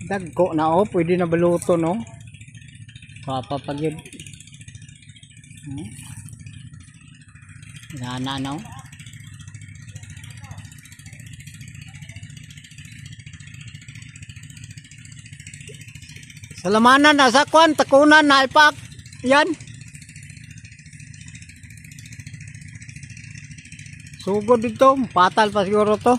Dagko na oh, pwede na baluto no. Papapagid. Nana na oh. Salamanan na sa kwan, takunan na ipak. Yan. Sugod dito, patal pa siguro to.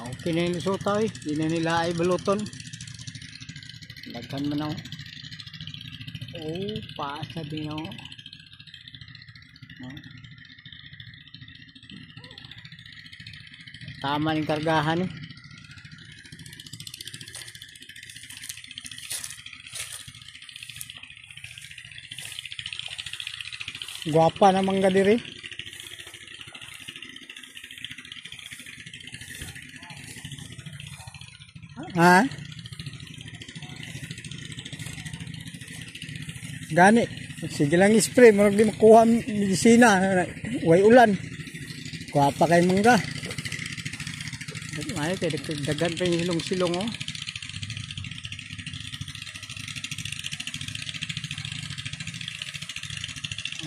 Okay na yung lusota eh. Hindi na nila ay baluton. Daghan man ako. Oh, paasa din ako. No? Tama yung kargahan eh. Guwapa na mangga diri. Ha? Gani. Sige lang spray. Murag di makuha medisina. Way ulan. Kuha pa kay mangga. Ay, kay daghan pa yung silong-silong oh.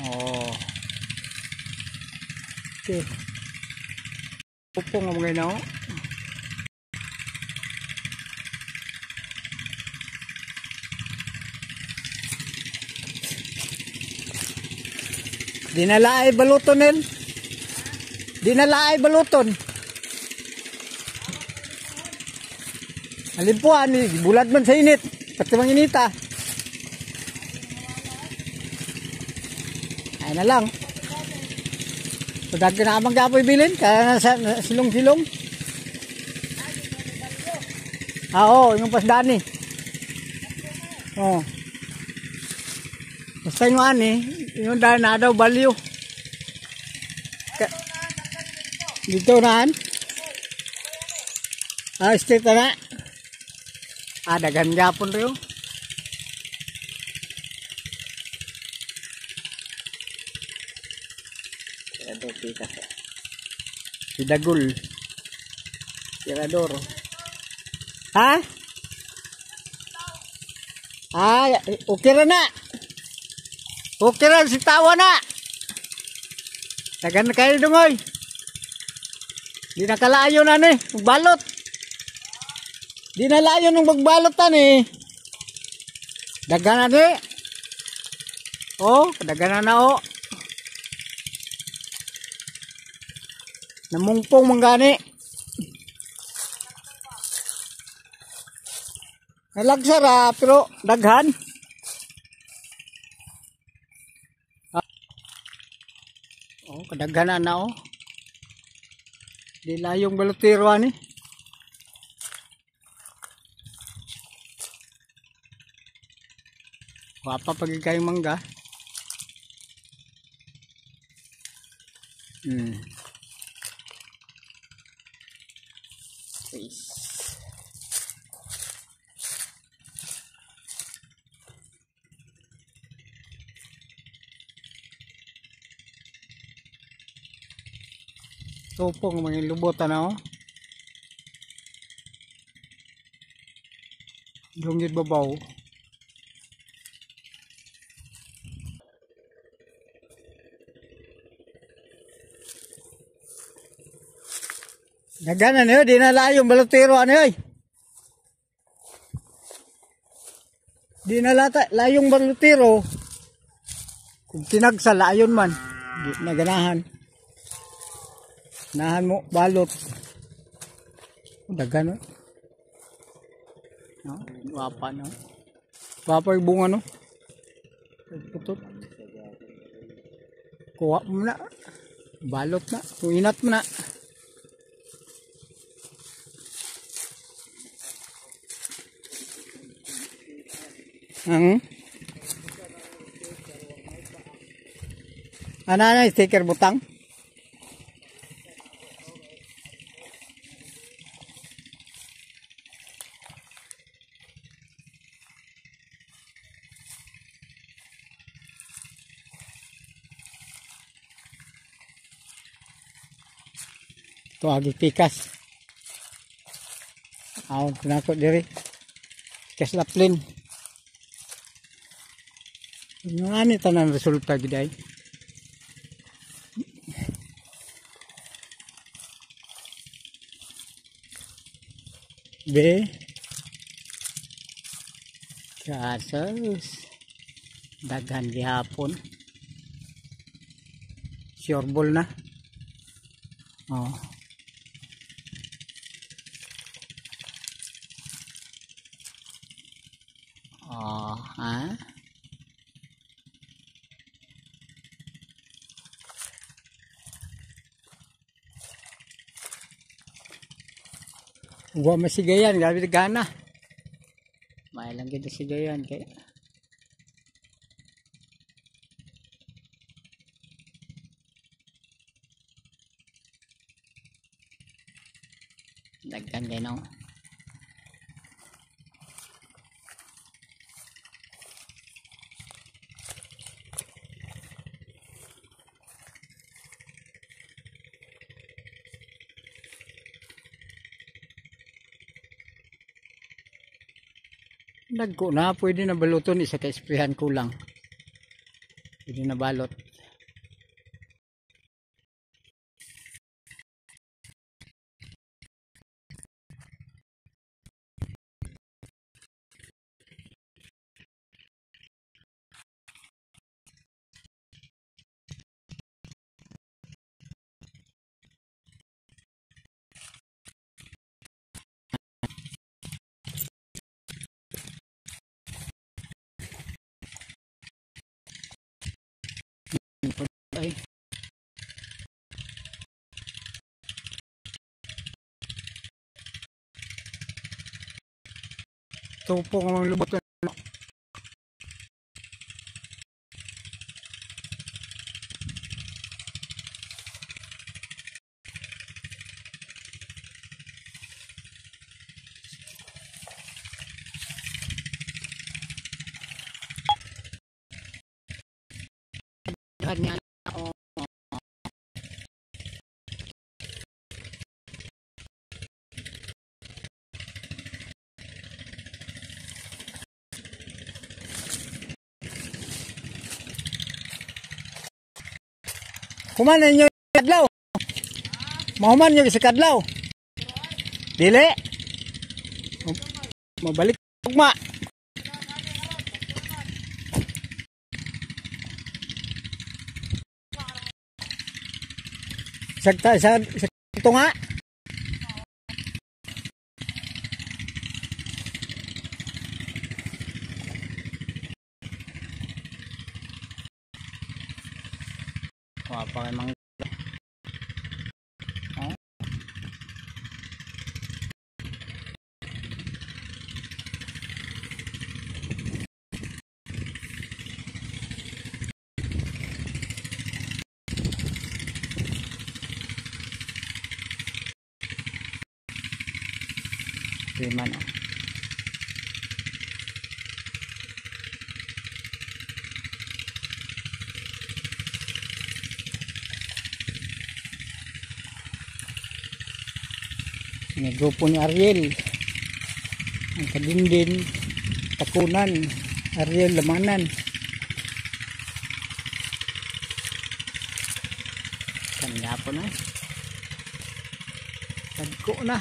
Oh. Okay. Upo nga mga ina oh. Di na laay baluton nel. Di na laay baluton. Alimpuan, bulad man sa init. Pati mang inita. Ay na lang. So, daghan na amang gapoy bilin. Kaya na sa silong-silong. Ah, oo, yung pasdani. Oo. Basta yung ani, yung dahil na daw value. Dito naan? Ah, straight na. Ah, daghan gapon rin. Tirador kita. Sidagul. Tirador. Ha? Ah, okay ra na. Okay ra si tawa na. Daghan na kayo dungoy. Di na kalayo na ni, magbalot. Di na layo nung magbalot ani. Daghan na ni. Oh, daghan na oh. Namungpong manggani. Nalagsara pero daghan. Oh, kadaghan na oh. Di layong balotero ani. Wapa pag kayong mangga. Face. Tupong mga lubotan na oh. Lunggit babaw. Daghan na niyo, di na layong balotero ano yun. Di na lata, layong balotero. Kung tinagsa, layon man. Di na ganahan. Nahan mo, balot. Daghan no? No, wapa no. Wapa yung bunga no. Putot. Kuha mo na. Balot na. Kung inat mo na. Ana na sticker butang. Ito agi pikas. Awon pinako diri. Pikas laplin. Yung ani tanan resulta gid ay. B. Kasos. Daghan gihapon. Sure ball na. Oh. Oh, ha? Wa masigayan, grabe gana. May lang gid sigayan kay. Daghan kay no. Dagko na, pwede na baluton, isa ka esprehan kulang. Pwede na balot. Ay. Tupo ng lubot. Niya. Human ninyo kadlaw. Mahuman nyo sa kadlaw. Dili. Mabalik ugma. Sagta sa tunga. Wah, pa kay mangga. Oh. Lima na. May grupo ni Ariel. Ang Kadindin, Takunan, Ariel Lamanan. Kanya po na. Tagko na.